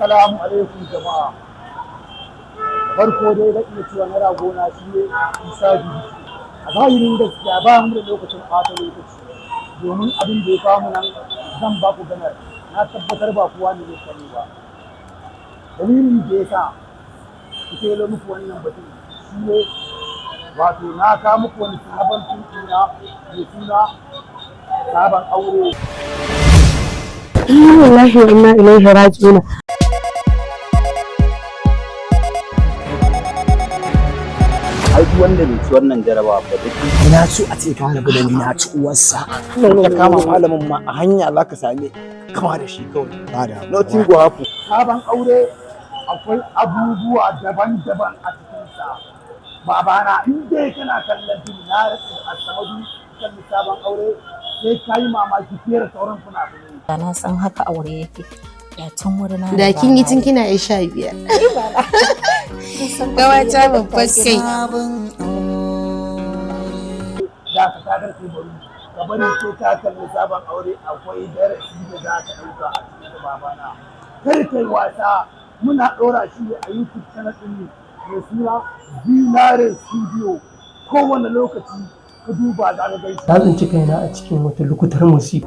Assalamu alaikum jama'a. Farko dai zan iya cewa na ragona shi ne Isa Bibi. A zahirin gaskiya, ba mu da lokacin ɓata lokaci, domin abin da ya kawo mu nan zan ba ku ganar. Na tabbatar ba kowa ne zai sani ba. Dalilin da ya sa kuke yi muku wannan batun shi ne, wato na kawo muku wani sabon fim ɗina mai suna Sabon Aure. Inna lillahi wa inna ilaihi raji'un. Ai duk wanda bai ci wannan jarabawa ba duk Na so a ce ka rabu da ni, na ci uwarsa. Ka kama malamin ma a hanya, za ka same kama da shi kawai. Ba da Nothing go happen. Sabon Aure akwai abubuwa daban-daban a cikinsa. Babana, in dai kana kallon fim, na rasa a samadu kan Sabon Aure, sai ka yi mamaki fiye da sauran fina-finai. Da na san haka aure yake, da tun wuri na Da riga kin yi na tun kina yan 15. Gawata babbar kai. Da ka takar kai bari ka bari sai ka kalli Sabon Aure, akwai darasi da za ka ɗauka a cikin. Babana, kar kai wasa. Muna ɗora shi ne a YouTube channel ɗin mu mai suna Zinare Studio. Kowane lokaci ka duba za ka gaishe. Na tsinci kaina a cikin wata lukutar musifa.